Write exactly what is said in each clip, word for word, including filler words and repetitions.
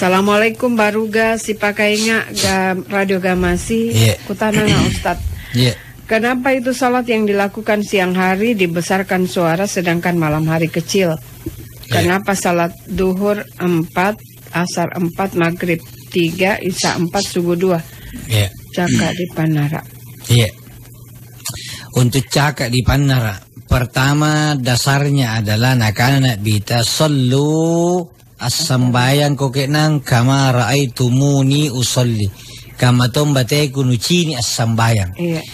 Assalamualaikum, Baruga, sipakainga ga, Radio Gamasi. Iya. Kutananga, Ustaz. Iya. Kenapa itu salat yang dilakukan siang hari dibesarkan suara sedangkan malam hari kecil? Iya. Kenapa salat duhur empat, asar empat, maghrib tiga, isya empat, subuh dua? Iya. Caka di Panara. Iya. Untuk caka di Panara, pertama dasarnya adalah nakana Nabita, "Sallu assambayangko ke'nang kama ra'aitumuni usolli." Kamma tong bateku nucini' assambayang. Iya.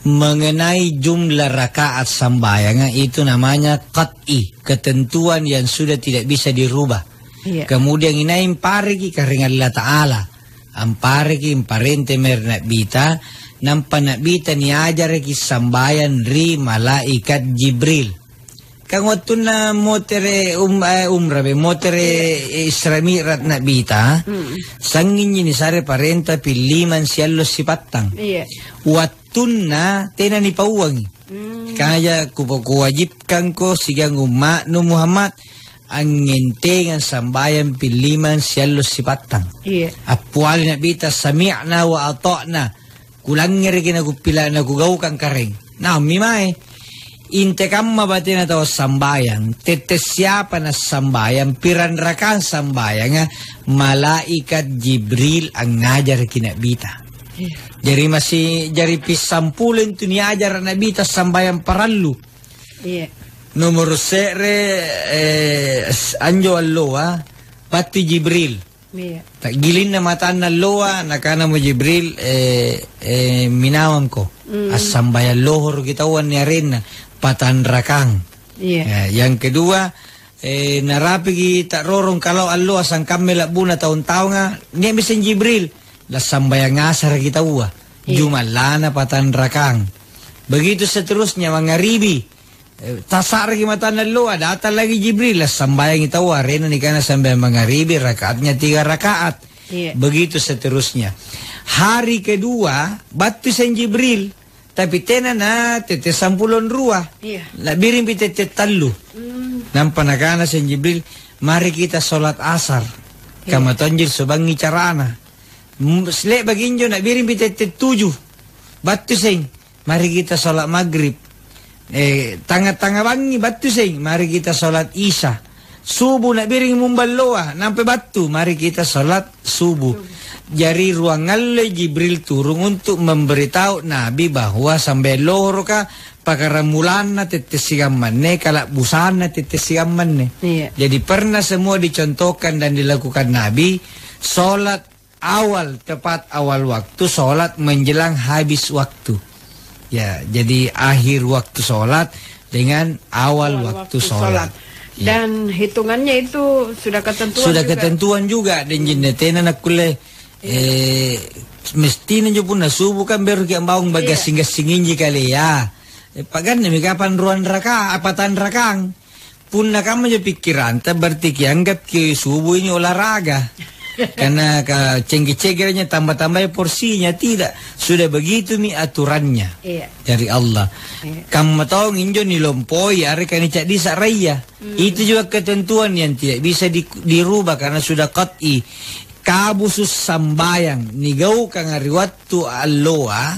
Mengenai jumlah rakaat sambayanga, itu namanya qat'i, ketentuan yang sudah tidak bisa dirubah. Iya. Kemudian inai ampareki Karaeng Allata'ala, ampareki, amparente mae ri Na'bita, nampa Na'bita niajaraki sambayang ri malaikat Jibril. Kang wattunna motere um-, eh, umrah be, motere, eh, Isra Mi'raj Na'bita, Mm. sangngiji nisare parenta pillimang siallo sipattang. Iya. Wattunna tena nipauangi. Mm. Kaya kupa-, kuwajibkangko siagang umma'nu Muhammad angngentengang sambayang pillimang siallo sipattang. Iya. Appiali Na'bita, "Sami'na wa ata'na." Kulangngereki nakuppila-, nakugaukang Karaeng. Naummi mae. Intekamma batena tau sambayang, tette siapa nassambayang, piranrakang sambayanga, malaikat Jibril angngajaraki Na'bita. Iya. Jari masi-, jari pissampulo intu niajara Na'bita sambayang parallu. Iya. Nomoro se're, eh, s-, anjo alloa, battu Jibril. Iya. Ta'gilinna matanna alloa, nakanamo Jibril, eh, eh, "Minawangko, Mm. assambayang lohoroki taua anne arenna, patanrakang." Iya. Ya, yang kedua, eh, narapiki ta'rorong kalau alloa sangkammai la'buna taung-taunga, nia'mi seng Jibril, "Lassambayang asaraki taua, Iya. jumallana patanrakang." Begitu seterusnya, mangngaribi. Eh, tasa'raki matanna alloa, datang lagi Jibril, assambayangi taua, arenna nikana sambayang mangngaribi, rakaatnya tiga rakaat. Iya. Begitu seterusnya. Hari kedua, battu seng Jibril, tapi tena na tette sampulo rua. Iya. La'birimpi tette tallu. Hmm. Nampa nakana seng Jibril, "Mari kita sholat asar." Iya. Kamma tonji sobangi carana. Mm, le'baki injo na'birimpi tette tuju. Battu seng. Mari kita sholat maghrib. Eh, tangnga-tangnga bangngi battu seng, mari kita sholat isya. Subuh na'biring mumballoa, nampa battu, mari kita sholat subuh. Jari ruang alloi Jibril turung untuk memberitahu Nabi bahwa sambayang lohoroka, pakkarammulanna tette sikammanne, kala'busanna tette sikammanne. Iya. Jadi pernah semua dicontohkan dan dilakukan Nabi, sholat awal, tepat awal waktu, sholat menjelang habis waktu. Ya, jadi akhir waktu sholat dengan awal Awal waktu waktu sholat. Sholat. Ya. Dan hitungannya itu sudah ketentuan Sudah juga. ketentuan juga, dan jinne tena nakkulle, Iya. eh, mestinya injo punna subuh kan beruki ambaung Iya. bagassing-gassing inji kale ya. Eh, pagannami kapang ruang raka-, apa tanrakang? Punna kammaja pikkiranta, berarti kianggapki subuh ini olahraga. Karena ka cengge-cenggeranya tambah-tambahi porsinya, tidak. Sudah begitumi aturannya Iya. dari Allah. Iya. Kamma tong injo nilompoi, areka nica'disa raya. Hmm. Itu juga ketentuan yang tidak bisa di-, dirubah karena sudah qat'i. Kabusu sambayang nigaukanga ri wattu alloa,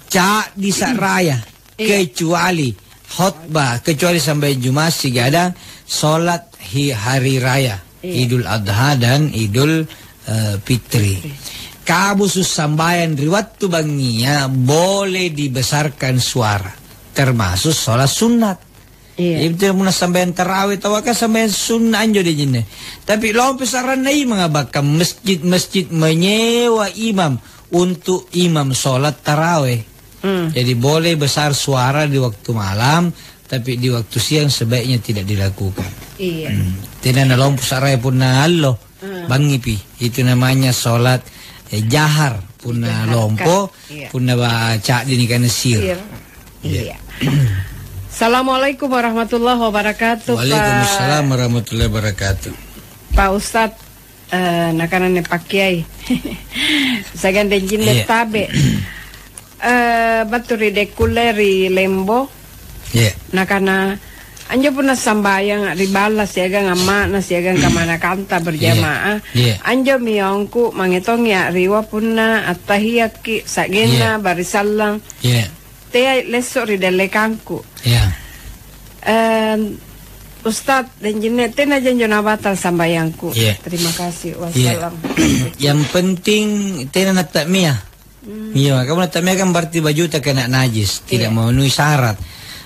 ca'disa raya. Iya. Kecuali khotbah, kecuali sambayang Jumat sigadang sholat hi-, hari raya, Iya. Idul Adha dan Idul, eh, Fitri. Fitri. Kabusu sambayang ri wattu bangngia boleh dibesarkan suara, termasuk sholat sunat. Iya. Jadi, punna sambayang tarawih tawaka sambayang sunna anjo deh jinne. Tapi lompo saranna imang bahkan masjid-masjid menyewa imam untuk imam sholat tarawih. Hmm. Jadi boleh besar suara di waktu malam, tapi di waktu siang sebaiknya tidak dilakukan. Iya. Hmm. Tena nalompo sarai punna allo, Hmm. bangngipi. Itu namanya sholat, eh, jahar. Punna Jahar, lompo, Kak. Iya. Punna ba-, ca'di nikana sir. Sir. Iya. Iya. Assalamualaikum warahmatullahi wabarakatuh, Pak. Waalaikumsalam warahmatullahi wabarakatuh. Pak Ustadz, eh, nakana ne Pak Kiai. Sagandeng jinne Iya. tabe. Eh, battu ri Dekkulle ri Lembo. Iya. Nakana, Anjo punna sambayanga ri balla siagang amma'na siagang kamanakanta berjamaah, Iya. Anjo miongku mange tongi a'riwa punna attahiyakki sa'genna Iya. Barisallang. Iya. Teai lesso ri dallekangku. Iya. Ehm, Ustaz dan Jinne, tena janjo nabatal sambayangku. Iya. Terima kasih. Iya. Wassalam. Yang penting tena natta'mia. Hmm. Iya, kamu natta'mia kan berarti bajuta kena najis, tidak Iya. memenuhi syarat.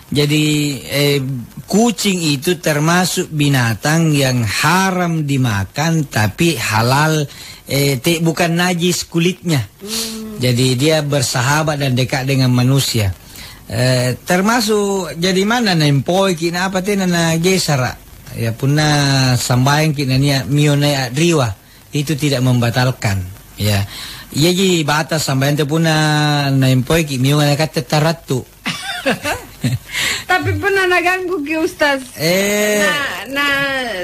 Jadi, eh, kucing itu termasuk binatang yang haram dimakan, tapi halal, eh, te-, bukan najis kulitnya. Hmm. Jadi dia bersahabat dan dekat dengan manusia. Eh, termasuk jadi mana naimpoiki na apa tena na gesara. Ya punna sambayangki na nia mio na riwa, itu tidak membatalkan. Ya. Iyaji batas sambayang te punna naimpoiki mio na katte tarattu. Tapi punna nagangguki, Ustaz. Eh. Na, na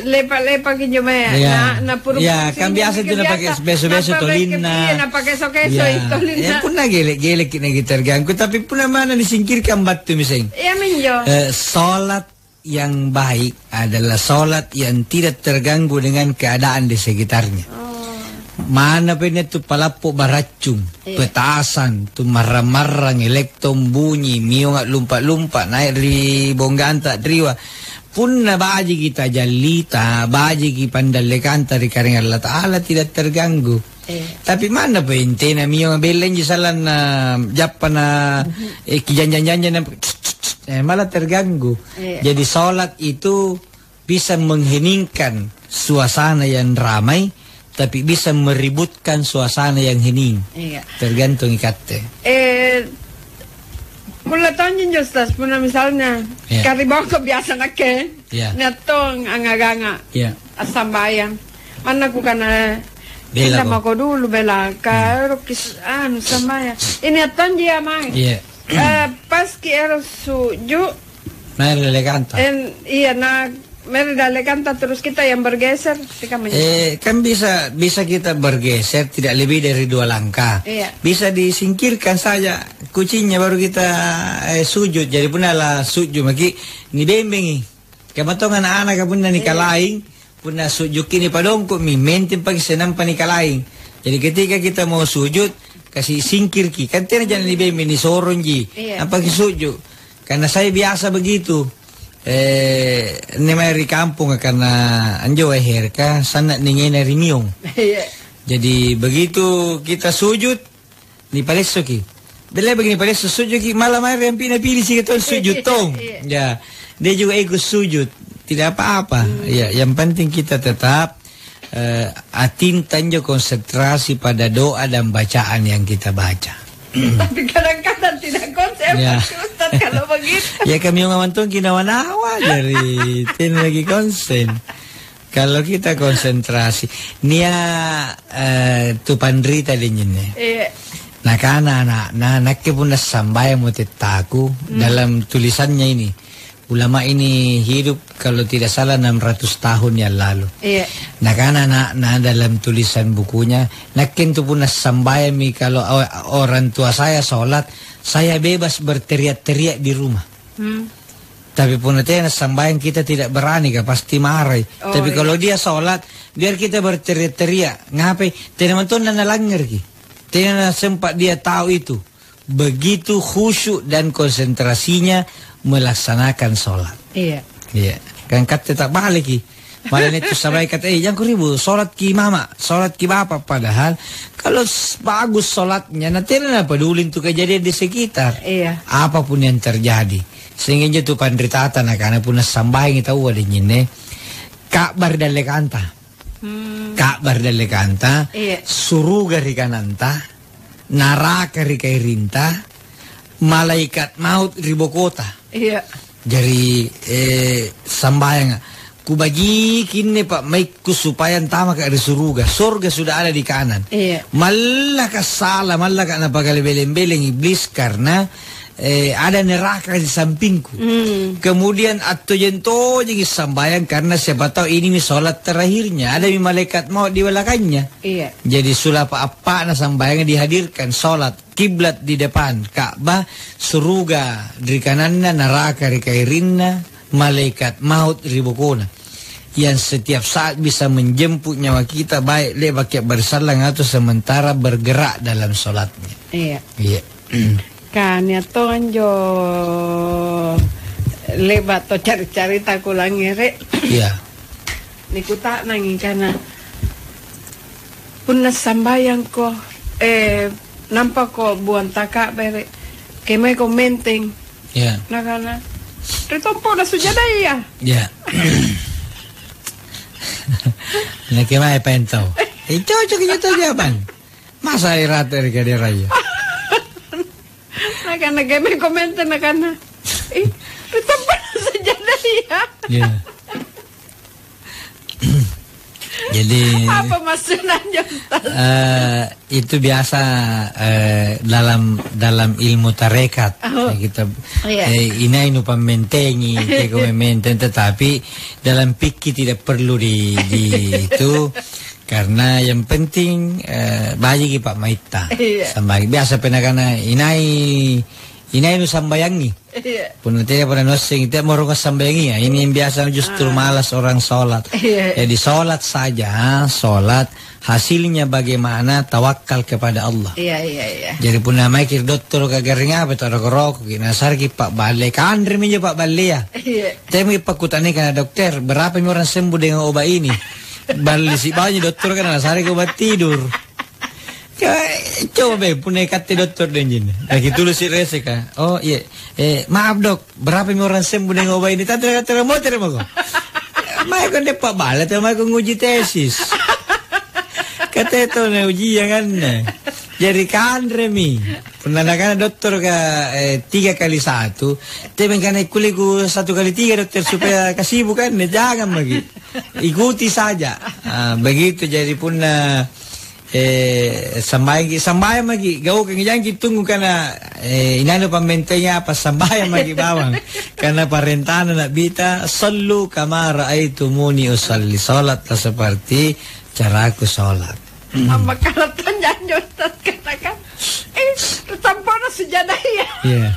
lepa-lepaki injo mae. Iya. Na, na puru-puru Iya, kan biasa itu napake beso-beso tolinna. Iya, napake so-keso Iya. tolinna. Eh, punna gele-gele ki nagi terganggu, tapi punna mana disingkirkan battu miseng. Iya minjo. Eh, sholat yang baik adalah sholat yang tidak terganggu dengan keadaan di sekitarnya. Oh. Mana penne tu palappo baracung. Iya. Petasan, tu marrang-marrang, elektong bunyi, miong a'lumpa-lumpa, naik ri bongganta riwa. Punna bajiki tajallita, bajiki pandallekanta ri Karaeng Allata'ala, tidak terganggu. Iya. Tapi manna pa intena miong bella injo sallanna jappana, Mhm. eh, kijanjang-janjang, eh, malah terganggu. Iya. Jadi sholat itu bisa mengheningkan suasana yang ramai, tapi bisa meributkan suasana yang hening. Iya. Tergantung ikatte. Eh, kulla tonji injo, Ustaz, punna misalnya Iya. kari bongko biasa nakke, Iya. nia tong angaganga Iya. assambayang. Manna kukana, Bela "Enda ko. mako dulu, Bela, ka Hmm. ero kis-, anu, sambayang." Ini tonji ya, Mai. Iya. Eh, pas ki ero suju, Mae ri dallekanta. En, iya, na, mae ri dallekanta terus kita yang bergeser, tika menye- Eh, kan bisa, bisa kita bergeser tidak lebih dari dua langkah. Iya. Bisa disingkirkan saja kucingnya baru kita, eh, sujud. Jadi punna la sujud maki, nibembengi. Kamatong anak-anak punna Iya. nikalaing, Punna sujukki nipadongko'mi, menteng paki senampa nikalaing. Jadi ketika kita mau sujud, kasi singkirki. Kan tena janji nibembe, nisorongji. Iya. Nampaki sujud. Karena saya biasa begitu. Eh, ini mae ri kamponga karena anjo wae herka, sanna ningena ri miong. Iya. Jadi begitu kita sujud, Nipalessoki. Bella bagi nipalesso, sujudki, malah mae ri ampi'na pilisika tong sujud tong. Iya. Ya, dia juga ikut sujud. Tidak apa-apa. Hmm. Ya, yang penting kita tetap, eh, atinta injo konsentrasi pada doa dan bacaan yang kita baca. Tapi kadang-kadang tidak konsen, Ya. Pak Ustaz, kalau begitu. Ya, kami ngomong tong kinawa-nawa, jadi tena lagi konsen. Kalau kita konsentrasi, nia, eh, tu panrita dinjinne. Iya. Nakana anakna, "Nakke punna sambayang mo tettaku, Hmm. dalam tulisannya ini, ulama ini hidup kalau tidak salah enam ratus tahun yang lalu." Iya. Nakana anakna dalam tulisan bukunya, "Nakke intu punna sambayangmi kalau o-, orang tua saya sholat, saya bebas berteriak-teriak di rumah." Hmm. Tapi punna tena sambayang, kita tidak berani, ka, pasti marai. Oh, Tapi iya. kalau dia sholat, biar kita berteriak-teriak. Ngapai? Tena mentonna nalangngerki. Tena sempat dia tahu itu. Begitu khusyuk dan konsentrasinya melaksanakan sholat. Iya. Iya. Kan katte tak baleki. Malah itu sabai kata, "Eh, jangan kau ribut, sholat ki mama, sholat ki bapak." Padahal kalau s-, bagus sholatnya, na tena na peduli untuk kejadian di sekitar. Iya. Apapun yang terjadi. Sehingga injo tu panritata nakana punna sambayangi taua dinjinne, ka'ba ri dallekanta. Hmm. Ka'ba ri dallekanta, Iya. suruga ri kananta, naraka ri kairinta, malaikat maut ri bokota. Iya. Jari, eh, sambayanga, "Kubajiki inne pa'maikku supaya antamaka ri suruga. Sorga sudah ada di kanan." Iya. Mallaka sala, mallaka napakale beleng-beleng iblis karena, eh, ada neraka di sampingku. Hmm. Kemudian attojeng-tojengi sambayang karena siapa tahu ini mi sholat terakhirnya. Ada mi malaikat maut di belakangnya. Iya. Jadi sulapa appa'na sambayang dihadirkan sholat. Kiblat di depan Ka'bah, suruga ri kananna, naraka ri kairinna, malaikat maut ri bokona, yang setiap saat bisa menjemput nyawa kita, baik le'baki a'bari sallang atau sementara bergerak dalam sholatnya. Iya. Iya. Ka nia' tong anjo le'ba' to cari-carita kulangngere'. Iya. Nikuta'nangi kana, "Punna sambayangko, eh, nampako buang taka'bere', kemaeko menteng?" Iya. Nakana, "Ri tompo'na sujadaya." Iya. Nakemai paeng tau. Eh, cocok injo tau jawaban. Masa irate ri kaderaya? Nakana, "Kemaeko menteng?" Nakana, "Ih, ri tompo'na sujadaya." Iya. Jadi, apa maksudnya, Ustaz? Eh, itu biasa, eh, dalam, dalam ilmu tarekat. Oh. Ya, kita, iya. Eh, inai nupammentengi, teko memmenteng, tetapi dalam fikih tidak perlu di, di itu, karena yang penting, eh, bajiki pa'maitta. Iya. Sambayangi. Biasa penakana, "Inai, inai nusambayangi?" Iya. Punna tea, punna nuassengi, tea morong sambayangi, ya. Ini yang biasa justru malas orang sholat. Iya. Jadi sholat saja, sholat hasilnya bagaimana tawakal kepada Allah. Iya, iya, iya. Jadi punna maiki ri dottoroka garring apa, tau roko-rokoki, nasareki pa'balle, kanremi injo pa'ballea. Iya. Temi pakkutani kana, "Dokter, berapa mi orang sembuh dengan obat ini?" Ballisi banyak dottoroka, nasareki obat tidur. Ka-, coba be, punna ikatte dottoro' denjinna. Lagi tulusi' reseka. "Oh, iya. Eh, maaf, Dok, berapa mi orang sembuh dengan obat ini?" Tante, tante, motere' mako. Maeko nde pa'bale, tau maeko nguji tesis. Kate tau na ujiang anne. Jari kanremi. Punna nakana dottoroka, eh, tiga kali satu, tebe angkana kulle ku satu kali tiga, Dokter, supaya kasibukanne, jangang maki. Ikuti saja. Ah, begitu. Jadi punna Eh, sambayangki, sambayang maki, gaukangi, jangki tunggu kana, eh, inanu pammentengnya apa, sambayang maki bawang. Karena parentana Nabita, "Sallu kama raaitumuni usalli." Salatlah seperti caraku salat. Amma kalatang janjo Ustaz katakan, "Eh, tampana sujadaya." Iya.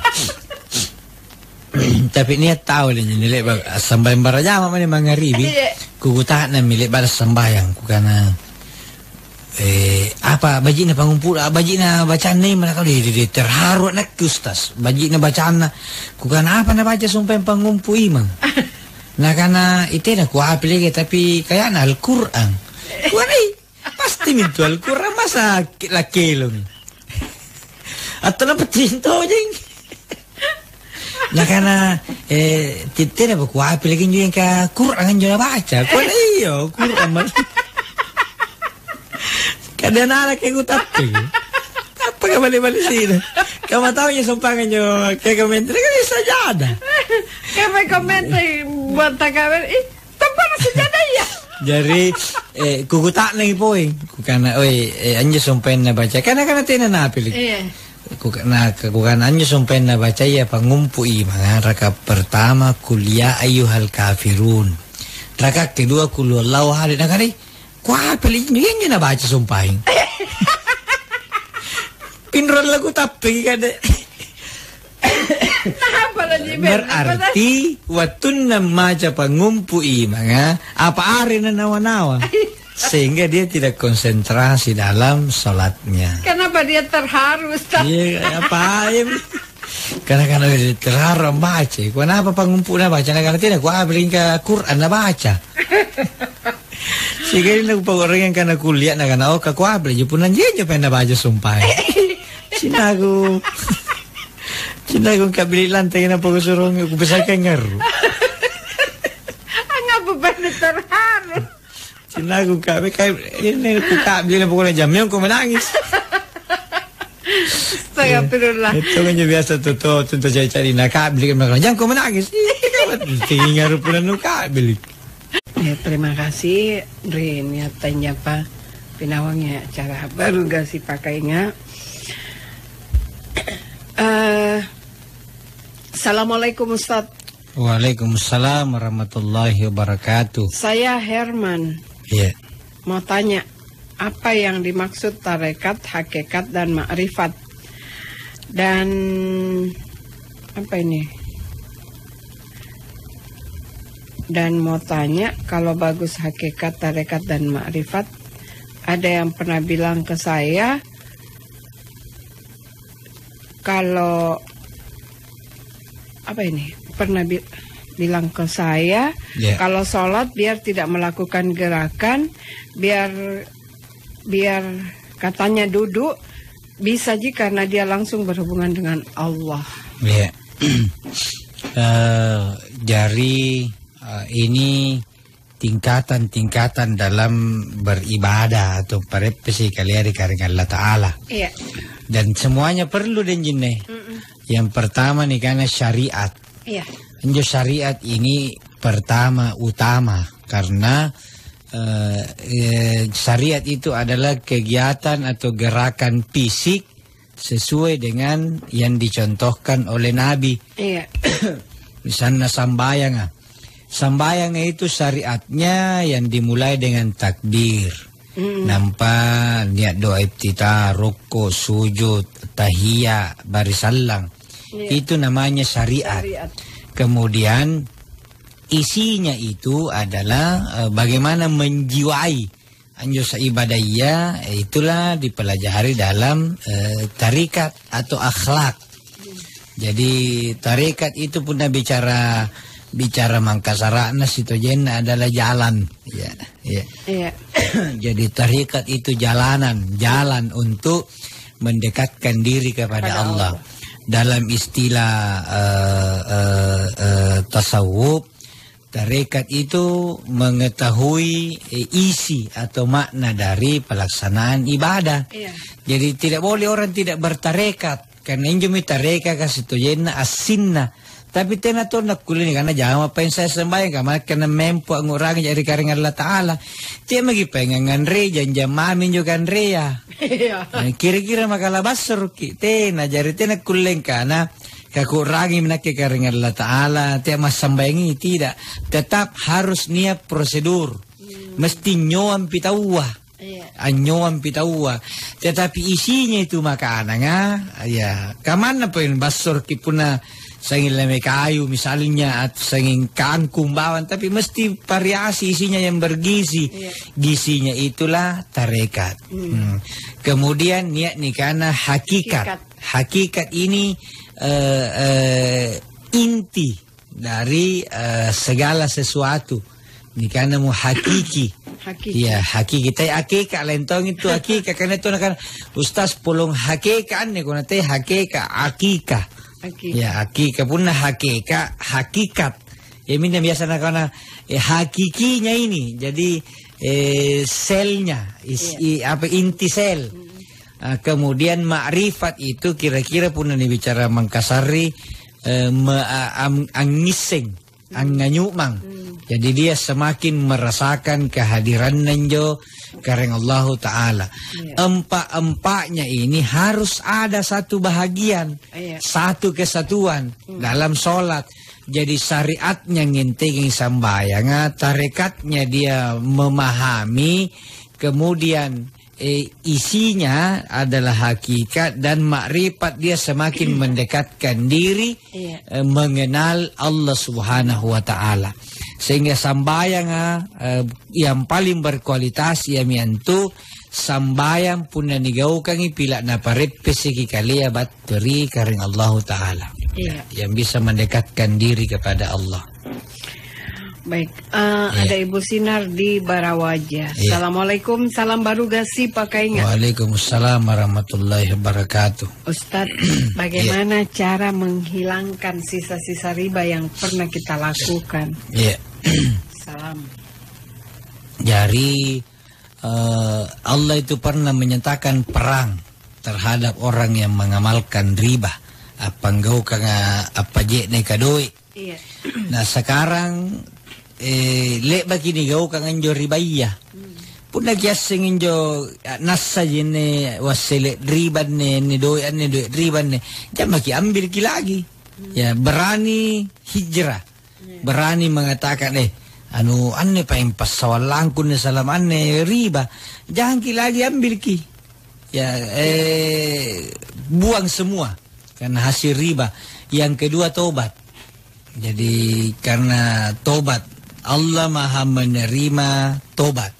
Tapi nia' tau le njo le'ba' sambayang barajama mane mangngaribi. Iya. Kukuta'nammi le'ba' sambayang, kukana, "Eh, apa baji'na pangumpu-, ah, baji'na bacanna imang?" Nakana, "Deh, deh, deh, terharu nakke, Ustaz. Baji'na bacanna." Kukana, "Apa nabaca sumpaeng pangumpu imang?" Nakana, "Itena kuapiliki, tapi kayakna Al-Qur'an." Kukana, "Ih, pasti mintu Al-Qur'an, masa ki-, lakkelong?" Atau napa tintojeng? Nakana, eh, "Titena bakuapi lagi injo yang ka Qur'an anjo nabaca." Kuana, "Iyo, Qur'an, man." Kadang anak yang kutapping. Apa kabalik-balik sini? Kamu tahu ya sumpah nyo, kayak komentar kan bisa jadi. Kayak komentar buat tak kabar, ih, Tampana sujadaya. Jari, eh, kukuta'nangi poeng. Kukana, "Oi, eh, anjo sumpaenna baca." Kana-kana tena napili'. Iya. Kuka-, na-, kukana, "Anjo sumpaenna bacaya pangumpu imanga, raka pertama, Qul ya ayyuhal kafirun. Raka kedua, Qul huwallahu ahad." Nakana, "Kuapili' injo, injo nabaca sumpaeng." Pinralla kutappiki kade. Nah, apalagi ben-, Berarti wattunna maca pangumpu imanga, apa are nanawa-nawa, sehingga dia tidak konsentrasi dalam sholatnya. Kenapa dia terharu, Ustaz? Iya, apa aja. Karena, karena dia terharu baca. Kenapa pangumpu nabaca? Nah, karena tidak, kuapiliki Quran nabaca. Sigarina kupangngorangeng kana kulia, nakana, "Oh, kakuabli ji punna njejo penna baja sumpae." Cinnaku. Cinnaku kabili lantai, kenapa kusurung kupisahkan ngaru. Angapa pada terharu? Cinnaku kabe kai ini ku kabili na pokoknya jamnya ku menangis. Astagfirullah. Itu kan biasa tuh, tuh, tuh, tuh, cari-cari, nah, kabili kan, "Jangan kau menangis." Iya, tinggal rupunan nu kabili. Ya, terima kasih, Bri, niatta injapa pinawangi acara baru gasi pakainga. Eh, Assalamualaikum, Ustaz. Waalaikumsalam warahmatullahi wabarakatuh. Saya Herman. Iya. Mau tanya, apa yang dimaksud tarekat, hakikat, dan makrifat? Dan apa ini? dan mau tanya, kalau bagus hakikat, tarekat, dan makrifat, ada yang pernah bilang ke saya, kalau, apa ini, pernah bi-, bilang ke saya, Ya. kalau sholat biar tidak melakukan gerakan, biar, biar katanya duduk, bisa ji karena dia langsung berhubungan dengan Allah. Iya. Eh, jari, eh, ini tingkatan-tingkatan dalam beribadah atau pareppesi kalia ri karaeng Allata'ala. Iya. Dan semuanya perlu denjinne. Mm-mm. Yang pertama nikana syariat. Iya. Injo syariat ini pertama utama karena, eh, eh, syariat itu adalah kegiatan atau gerakan fisik sesuai dengan yang dicontohkan oleh Nabi. Iya. Misalnya sambayanga. Sambayanga itu syariatnya yang dimulai dengan takbir. Mm. Nampa niat doa iftitah, rukku, sujud, tahiyya, barisallang. Iya. Itu namanya syariat. Syariat. Kemudian isinya itu adalah, eh, bagaimana menjiwai anjo sa-, ibadahya, eh, itulah dipelajari dalam, eh, tarikat atau akhlak. Jadi, tarekat itu punna bicara, bicara Mangkasara'na, sitojenna adalah jalan. Ya, ya. Iya. Jadi, tarekat itu jalanan, jalan untuk mendekatkan diri kepada Kepada Allah. Allah. Dalam istilah, eh, eh, eh, tasawuf, tarekat itu mengetahui, eh, isi atau makna dari pelaksanaan ibadah. Iya. Jadi, tidak boleh orang tidak bertarekat, karena injomi tarekaka sitojenna assinna. Tapi tena to nakkulle nikana jama apa yang saya sembahyang, kamma kena mempo angngurangi jari karaeng Allata'ala. Tea maki paengang nganre, jang-jang mami injo kanrea. Iya. Eh, kira-kira maka labassoroki? Tena, jari tena kulle angkana, kakurangi nakke karaeng Allata'ala, tea massambayangi, tidak. Tetap harus niat prosedur. Hmm. Mesti nyoampi taua. Iya. Anyoampi taua. Tetapi isinya itu makananga, ya, kamanna poeng bassoroki punna sanging lame kayu misalnya, atau sanging kangkung bawang, tapi mesti variasi isinya yang bergizi. Iya. Gizinya itulah tarekat. Hmm. Hmm. Kemudian niat nikana hakikat. Hakikat. Hakikat ini, eh, eh, inti dari, eh, segala sesuatu. Nikana mo hakiki. Hakiki. Iya, hakiki. Tapi akika lain tong itu akika. Karena itu nakana, "Ustaz, polong hakeka anne," kona te hakeka, akika. Akika. Ya, akika. Punna hakeka, hakikat. Ya, minna biasa nakana, eh, hakikinya ini. Jadi, eh, selnya, is-, Iya. i-, apa, inti sel. Mm. Ah, kemudian makrifat itu kira-kira punna nibicara Mangkasarri, eh, me-, a-, am-, angngisseng, Mm. angnganyu'mang. Mm. Jadi dia semakin merasakan kehadiranna injo karaeng Allahu Ta'ala. Iya. Empa-empatnya ini harus ada satu bahagian, Iya. satu kesatuan Mm. dalam sholat. Jadi syariatnya ngentengi sambayanga, tarekatnya dia memahami, kemudian, eh, isinya adalah hakikat dan makrifat, dia semakin mendekatkan diri, Iya. eh, mengenal Allah Subhanahu wa Ta'ala. Sehingga sambayanga, eh, yang paling berkualitas iami antu sambayang punna nigaukangi pila napareppeseki kalea battu ri karaeng Allahu Ta'ala. Iya. Yang bisa mendekatkan diri kepada Allah. Baik, eh, Iya. ada Ibu Sinar di Barawaja. Iya. Assalamualaikum, salam baruga si pakainga. Waalaikumsalam warahmatullahi wabarakatuh. Ustadz, Iya. bagaimana cara menghilangkan sisa-sisa riba yang pernah kita lakukan? Iya. Salam. Jari, eh, Allah itu pernah menyatakan perang terhadap orang yang mengamalkan riba, appanggaukanga appaje'neka doe'. Iya. Nah, sekarang, eh, le'baki nigaukang anjo ribaya. Hmm. Punna kiasseng injo, a, nassaji anne wassele' riba anne, anne doe', anne doe' riba anne, jammaki ambilki lagi. Hmm. Ya, berani hijrah. Iya. Berani mengatakan, "Eh, anu, anne paeng passawallangku anne, salama anne riba." Jangki lagi ambilki. Ya, eh, buang semua karena hasil riba. Yang kedua, tobat. Jadi, karena tobat, Allah Maha Menerima tobat.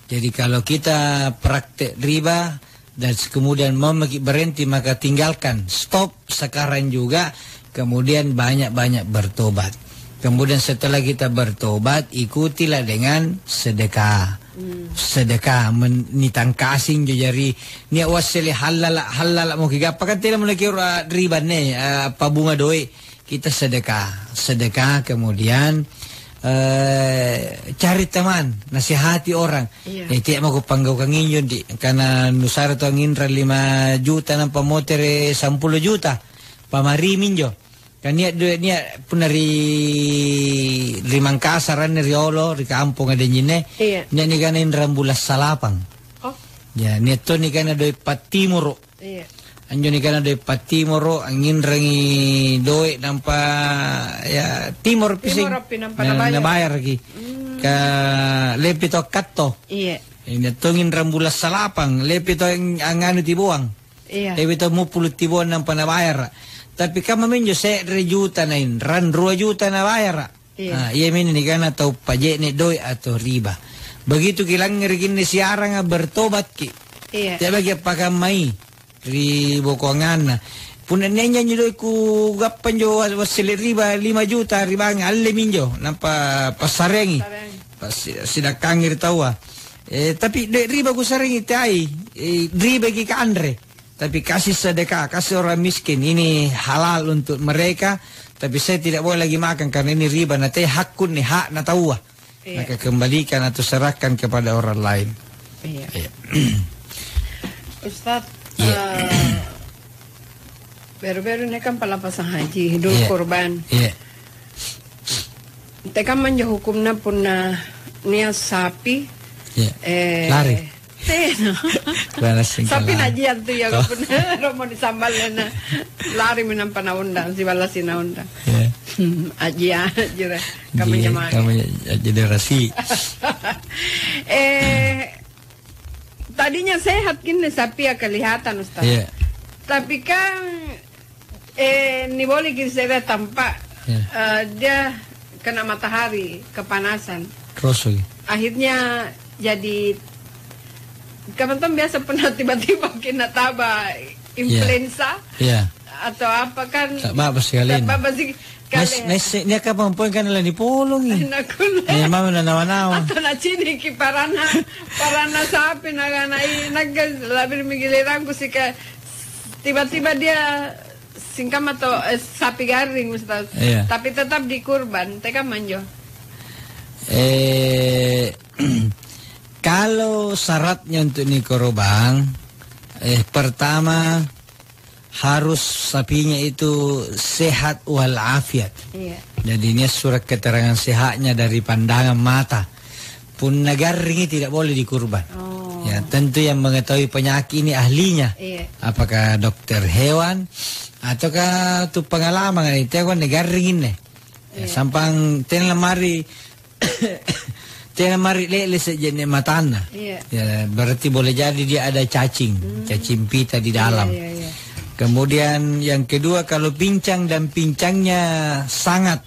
Jadi, kalau kita praktek riba dan kemudian mau maki berhenti, maka tinggalkan, stop sekarang juga, kemudian banyak-banyak bertobat. Kemudian setelah kita bertobat, ikutilah dengan sedekah. Hmm. Sedekah, men-, nitangkasing jo jari, nia' wassele hallala, hallala mo kigappa, kan tena mo nakiura riba ne, eh, apa bunga doe'. Kita sedekah, sedekah, kemudian, eh, cari teman, nasihati orang. Iya. Eh, tea' mako panggaukang injo, Ndi'. Karena nusare tau nginrang lima juta nampa motere' sampulo juta. Pamarimi injo. Kan nia' doe', nia' punna ri, ri Mangkasara' anne riolo, ri kamponga Denjinne, Iya. nia' nikana inrang bula' salapang. Oh. Ya, nia' to nikana doe' pattimoro'. Iya. Anjo nikana doe' pattimoro', anginrangi doe' nampa, ya, timoro' pising. Timoro' pi nampa Na-, nabayara'. Nabayaraki. Hmm. Ka lepi to katto. Iya. Ini to nginrang bula' salapang, lepi to ang-, anganu tiboang. Iya. Lepi to muppulu' tiboang nampa nabayara'. Tapi kamma minjo se're juta nainrang, rua juta nabayara'. Iya. Ah, iami anne nikana tau paje'ne' doe' atau riba. Begitu kilangngereki anne siaranga, bertobatki'. Iya. Te'baki appakammai ri bokoanganna. Punna nia'ja anjo doe' kugappa anjo was-, wassele' riba lima juta ri bangnge, allemi injo, nampa passareangi. Passareangi. Passi-, sidakkangi ri taua. Eh, tapi doe' riba kusareangi teai, eh, ribaki kanre. Tapi kasih sedekah, kasih orang miskin, ini halal untuk mereka, tapi saya tidak boleh lagi makan karena ini riba, na teh hakku nih, hakna taua. Iya. Maka kembalikan atau serahkan kepada orang lain. Iya. Iya. Ustaz, Iya. eh, beru-beru ini kan palapasan haji, dulu Iya. kurban. Iya. Tekamma anjo hukumna punna nia' sapi, Iya. eh, Lari. Tena. Lari singkala. Sapi najiang tu ya, Oh. punna romo disamballena. Larimi nampa naondang, siballasi naondang. Iya. Hmm, ajia, jura. Kami Iya, nyamai. kami jadi rasi. Eh, tadinya sehat gini sapi ya kelihatan, Ustaz. Iya. Tapi kan Eh, niboliki se're tampa', Iya. eh, dia kena matahari, kepanasan. Rosoki. Akhirnya jadi, kamu tahu biasa pernah tiba-tiba kena taba Iya. influenza Iya. atau apa kan? Tak apa sekali. Tak apa sih. Nes-, Kale- nesse-, nia' kapang poeng kan lani polongi. Nakulle. Nia' mama nanawa-nawa. Atau naciniki paranna, paranna sapi, na-, na-, i-, nagga-, labirimi gilirangku sika, tiba-tiba dia singkamma to, eh, sapi garring, Ustaz. Iya. Tapi tetap dikurban, tekamma anjo? Eh, kalau syaratnya untuk nikorobang, eh, pertama, harus sapinya itu sehat walafiat. Iya. Jadi, ini surat keterangan sehatnya dari pandangan mata. Punna garringi tidak boleh dikurban. Oh. Ya, tentu yang mengetahui penyakit ini ahlinya. Iya. Apakah dokter hewan ataukah tu pengalaman, eh, teko anne garring inne. Ya, Iya. sampang tena mari Tena mari le'lese' je'ne' matanna. Iya. Ya, berarti boleh jadi dia ada cacing, Hmm. cacing pita di dalam. Iya, iya, iya. Kemudian yang kedua, kalau pincang dan pincangnya sangat,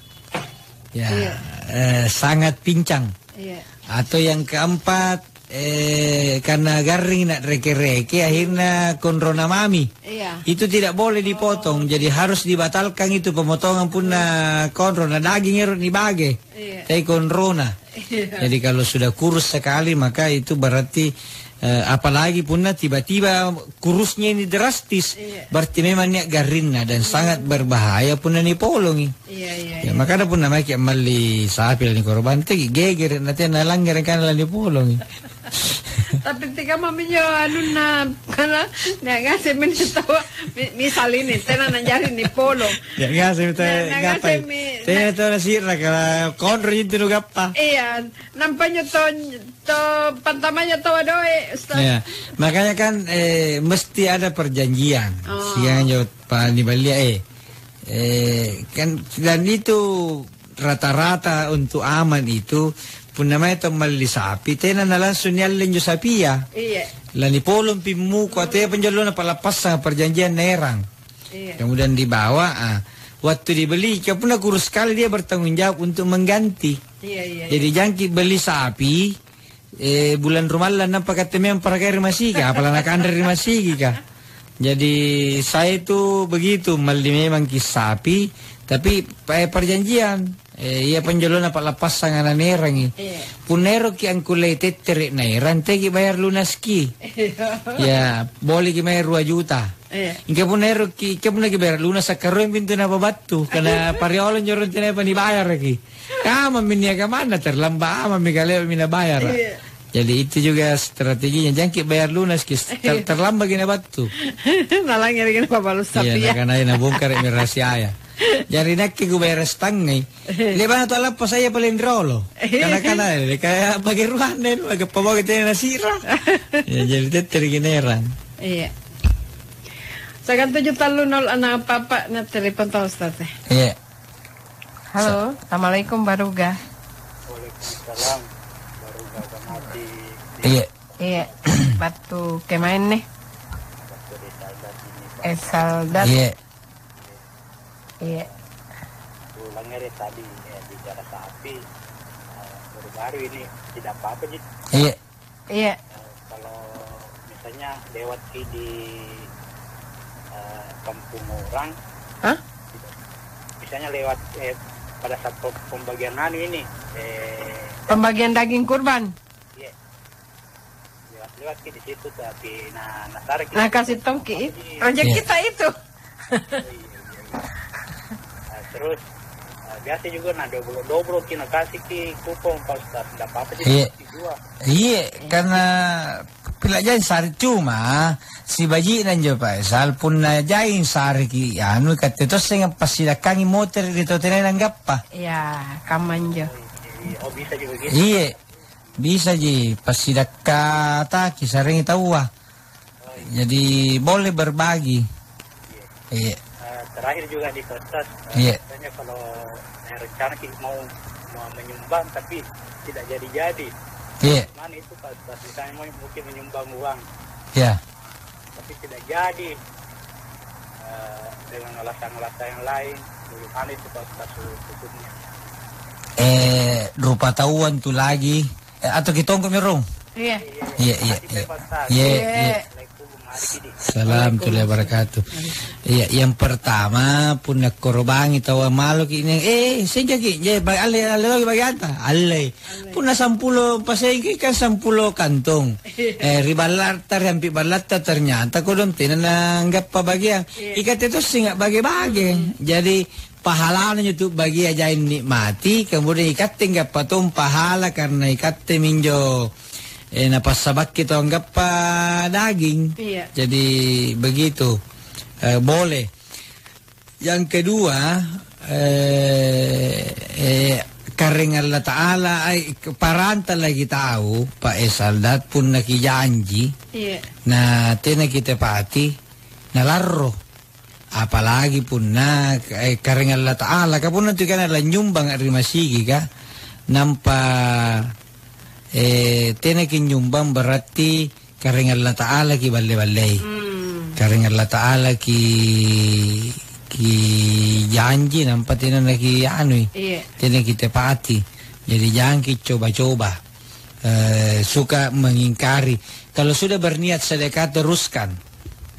ya, Iya. eh, sangat pincang. Iya. Atau yang keempat, eh, karena garring na reke-reke, akhirnya konrona mami. Iya. Itu tidak boleh dipotong, jadi harus dibatalkan itu pemotongan punna konro, na daging ero' nibage. Iya. Tai konrona. Iya. Jadi kalau sudah kurus sekali, maka itu berarti, eh, apalagi punna tiba-tiba kurusnya ini drastis, Iya. berarti memang nia' garrinna dan sangat berbahaya punna nipolongi. Iya, iya, Ya, iya. makanya punna maeki ammalli sapi lani korban, teki gegere' na tena langngere' kana lani polongi. Tapi tika maminjo anunna, karena nia' ngaseng mi tau, mi-, misal ini, tena nanjari nipolong. Nia' ngaseng mi tau Nia', nia' ngapai? ngaseng mi, Tena na- tau nasi'ra, kala konro intu nugappa. Iya, nampa nyo to, to pantamanya tau doe, Ustaz. Ya, makanya kan, eh, mesti ada perjanjian. Oh. Siang jo pa nibalia, eh. Eh, kan, dan itu rata-rata untuk aman itu, punna mae tau malli sapi, tena na langsung nialle injo sapia. Iya. Lani polong pi muko, atau apa injo lona palappassang perjanjian naerang. Iya. Kemudian dibawa, ah, waktu dibeli, ka punna kurus sekali dia bertanggung jawab untuk mengganti. Iya, iya, iya. Jadi jangki beli sapi, eh, bulan Ramalang nampa katte memang parakai ri masigi, apala nakanre ri masigi ka. Jadi saya itu begitu, malli memang ki sapi, tapi pa-, eh, perjanjian. Eh, iya panjolona pa'lappassanga nanerangi. Iya. Punna eroki angkullei tettere naerang, teki bayar lunaski. Iya. Ya, boleki mae rua juta. Iya. Ingka punna eroki, ingka punna kibayar lunasa karueng pintu napabattu, karena pariolo njorong tenapa nibayaraki. Kamammi niaka manna terlambat amammi kaleomi nabayara. Iya. Jadi itu juga strateginya, jangki bayar lunaski, ter-, terlambatki nabattu. Nalangngereki napabalu sapi, iya, ya. Nakana nabongkaremi rahasiaya. Jari nakke kubayara setangngai. Le'bana tu alappa saya paling riolo. Kana-kana, eh, kaya bage ruanna, eh, agappa bawang tena nasira. Ya, jadi tettereki naerang. Iya. Siagang tujuh tallu nol enam empat empat, na telepon tau, Ustaz, eh. Iya. Halo, assalamualaikum, Baruga. Waalaikumsalam, Baruga Gamati. Iya. Iya, battu kemaeng nih. Battu di Saldat ini, Pak. Eh, Saldat. Iya. Iya. Ulangnya dari tadi, eh, bicara sapi, eh, baru-baru ini tidak apa-apa, Ji. Iya. Iya. Eh, kalau misalnya lewat di, di, eh, kampung orang, hah? Misalnya lewat, eh, pada saat pe-, pembagian anu ini, eh, pembagian daging kurban? Iya. Lewat-lewat ki di situ, tapi na-, nasareki. Nakasi tongki, rezeki kita itu. Iya, iya, iya. Nah, terus, eh, biasa juga na doblo-doblo ki, nakasi ki kupon, Pak Ustaz. Nggak apa-apa sih, iya, dua. Iya, karena pila jai sare, cuma sibaji'na injo, Pak Esal, punna jai sareki anu, katte tosseng passidakkangi motere' ri tau tenaya nanggappa. Iya, kammanjo. Iya, oh, bisa juga gitu. Iya. Bisaji passidakkata kisarengi taua. Jadi boleh berbagi. Iya. Eh, terakhir juga di Pak Ustaz, eh, iya, misalnya kalau, eh, rencana kita mau, mau menyumbang tapi tidak jadi-jadi. Iya. Mana itu Pak Ustaz? Misalnya mau mungkin menyumbang uang. Iya. Tapi tidak jadi, eh, dengan alasan-alasan yang lain. Bagaimana itu, Pak Ustaz, hukumnya? Eh, rupa tauan tu lagi. Eh, atau kitongko merong? Iya. Iya, iya, iya. Iya, iya. Assalamualaikum warahmatullahi wabarakatuh. Iya, yang pertama, punna korobangi tau maloki, eh, sengkaki, je, ba-, alle, alle lagi bagianta, alle. Punna sampulo pasengki kan sampulo kantong. Eh, ri ballatta, ri ampi ballatta ternyata kodong tena nanggappa bagiang. Iya. Ikatte to singa bage-bage. Hmm. Jadi, pahalana njo tu bagia jaeng nikmati, kemudian ikatte nggappa tong pahala karena ikatte minjo, eh, napassabakki tau anggappa daging. Iya. Jadi, begitu. Eh, boleh. Yang kedua, eh, eh, Karaeng Allata'ala, ai, paranta lagi tau, Pak Esal, dat punna kijanji, iya, na tena kitepati, na larro. Apalagi punna, eh, Karaeng Allata'ala, ka punna tu kana lanynyumbanga ri masigika, nampa, eh, tena kinyumbang berarti Karaeng Allata'ala kiballe-ballei. Hmm. Karaeng Allata'ala ki, kijanji nampa tena nakianui. Iya. Tena kitepati. Jadi jangki coba-coba. Eh, suka mengingkari. Kalau sudah berniat sedekah, teruskan.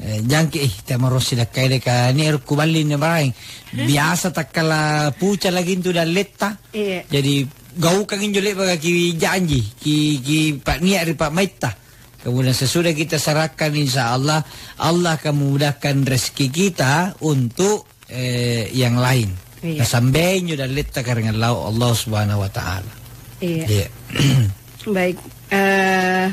Eh, jangki, "Ih, temarosi dakkai deka, ni ero kuballi ni maraeng." Biasa takkala puca lagi intu dalletta. Iya. Jadi gaukang injo le'baka kijanji, ki, ki pa'nia ri pa'maitta. Kemudian sesudah kita serahkan, insya Allah, Allah akan memudahkan rezeki kita untuk, eh, yang lain. Iya. Nasambei injo dalletta karaeng Allah, Allah Subhanahu wa Ta'ala. Iya. Iya. Baik. Eh,